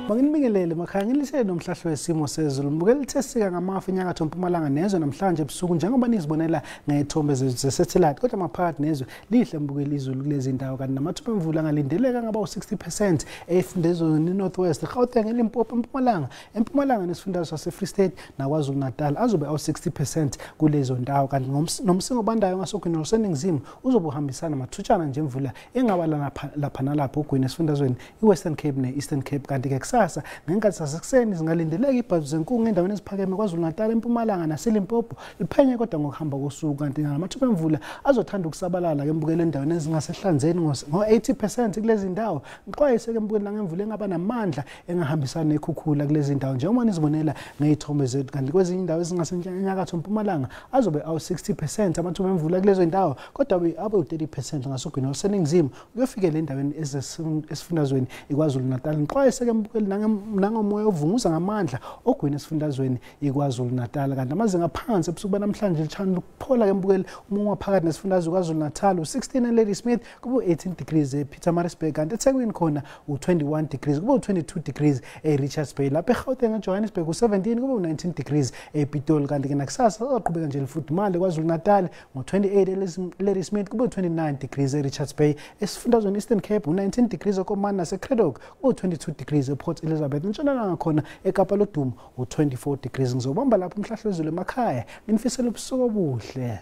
Manginibingelele makhaya, ngilisele nomhlahlo wesimo sezulu. Mbukeli, lithe sika ngamafu enyakatho Mpumalanga nezwe namhlanje ebusuku njengoba nizibonela ngezithombe ze-satellite, kodwa maphakathi nezwe lihle mbukeli izulu kulezi ndawo, kanti namathuba emvula angalindeleka ngaba u-60% efundazweni North West, Gauteng, eLimpopo, eMpumalanga nesifundazwe sase-Free State naKwaZulu Natal azobe awu-60% kulezo ndawo, kanti nomsingo obandayo ngasogwini oluseningizimu uzobe uhambisana mathutshana nje imvula engaba lapha nalapho ogwini esifundazweni i-Western Cape ne-Eastern Cape. Kanti-ke kusasa ngenkathi sasekuseni zingalindeleka ibhazu zenkungu endaweni eziphakeme KwaZulu Natal, eMpumalanga naseLimpopo, liphenye kodwa ngokuhamba kosuku, kanti namathuba emvula azothanda ukusabalala ke mbukeli endaweni ezingasehlanzeni ngo-80% kulezi ndawo. Ngixwayise ke mbukeli nangemvula engaba namandla engahambisana nekhukhula kulezi ndawo njengoba nizibonela ngey'thombe zethu. Kanti kwezinye indawo ezingasenyakatho Mpumalanga azobe awu-60% amathuba emvula kulezo ndawo, kodwa abe u-30% ngasogwini oluseningizimu kuyofikela endaweni esifundazweni iKwaZulu Natal. Ngixwayise ke mbukeli nangomoya ovunguza ngamandla ogwini esifundazweni iKwaZulu Natal. Kanti amazinga aphansi ebusuku banamhlanje lithanda ukuphola ke mbukeli uma ungaphakathi nesifundazwe KwaZulu Natal u-16 eLadysmith, kube u-18 degrees ePietermaritzburg, kanti eThekwini khona u-21 degrees, kube u-22 degrees eRichards Bay. Lapha eGauteng eJohannesburg u-17, kube u-19 degrees ePitoli. Kanti ke nakusasa azaqhubeka nje lifudumale KwaZulu Natal ngo-28 eLadysmith, kube u-29 degrees eRichards Bay. Esifundazweni Eastern Cape u-19 degrees eKomani naseCradock, kube u-22 degrees ePort Elizabeth. Entshonalanga khona eKapa lodumo u-24 degrees. Ngizobamba lapho umhlahlo wezulu emakhaya, nginifisela ubusuku obuhle.